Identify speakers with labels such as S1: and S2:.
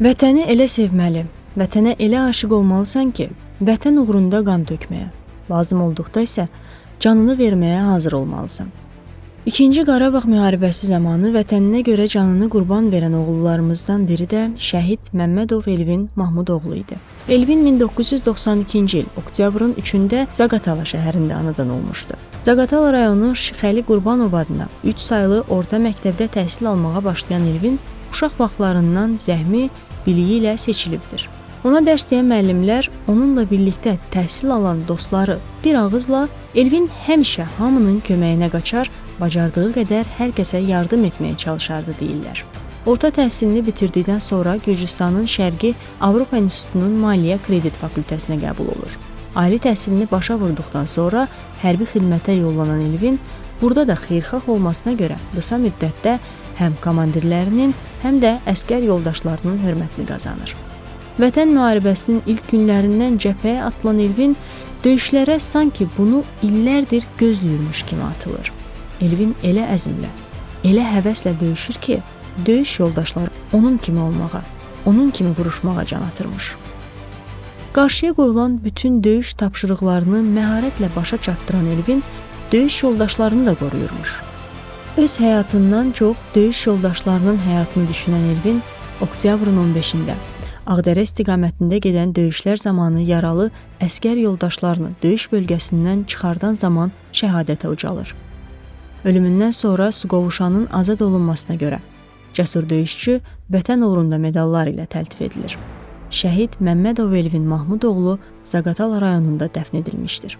S1: Vətəni elə sevməli, vətənə elə aşiq olmalısan ki, vətən uğrunda qan tökməyə, lazım olduqda isə canını verməyə hazır olmalısan. İkinci Qarabağ müharibəsi zamanı vətəninə görə canını qurban verən oğullarımızdan biri də şəhid Məmmədov Elvin Mahmudoğlu idi. Elvin 1992-ci il oktyabrın 3-də Zaqatala şəhərində anadan olmuşdu. Zaqatala rayonu Şixəli Qurbanov adına 3 saylı orta məktəbdə təhsil almağa başlayan Elvin uşaq vaxtlarından zəhmi, biliyi ilə seçilibdir. Ona dərs deyən müəllimlər, onunla birlikdə təhsil alan dostları bir ağızla Elvin həmişə hamının köməyinə qaçar, bacardığı qədər hər kəsə yardım etməyə çalışardı deyirlər. Orta təhsilini bitirdikdən sonra Gürcüstanın Şərqi Avropa İnstitutunun Maliyyə Kredit fakültəsinə qəbul olur. Ali təhsilini başa vurduqdan sonra hərbi xidmətə yollanan Elvin burada da xeyirxah olmasına görə qısa müddətdə həm komandirlərinin, həm də əsgər yoldaşlarının hörmətini qazanır. Vətən müharibəsinin ilk günlərindən cəbhəyə atılan Elvin döyüşlərə sanki bunu illərdir gözləyirmiş kimi atılır. Elvin elə əzmlə, elə həvəslə döyüşür ki, döyüş yoldaşları onun kimi olmağa, onun kimi vuruşmağa can atırmış. Qarşıya qoyulan bütün döyüş tapşırıqlarını məharətlə başa çatdıran Elvin döyüş yoldaşlarını da qoruyurmuş. Öz həyatından çox döyüş yoldaşlarının həyatını düşünən Elvin oktyabrın 15-də Ağdərə istiqamətində gedən döyüşlər zamanı yaralı əsgər yoldaşlarını döyüş bölgəsindən çıxardan zaman şəhadətə ucalır. Ölümündən sonra Suqovuşanın azad olunmasına görə cəsur döyüşçü vətən uğrunda medallar ilə təltif edilir. Şəhid Məmmədov Elvin Mahmudoğlu Zaqatala rayonunda dəfn edilmişdir.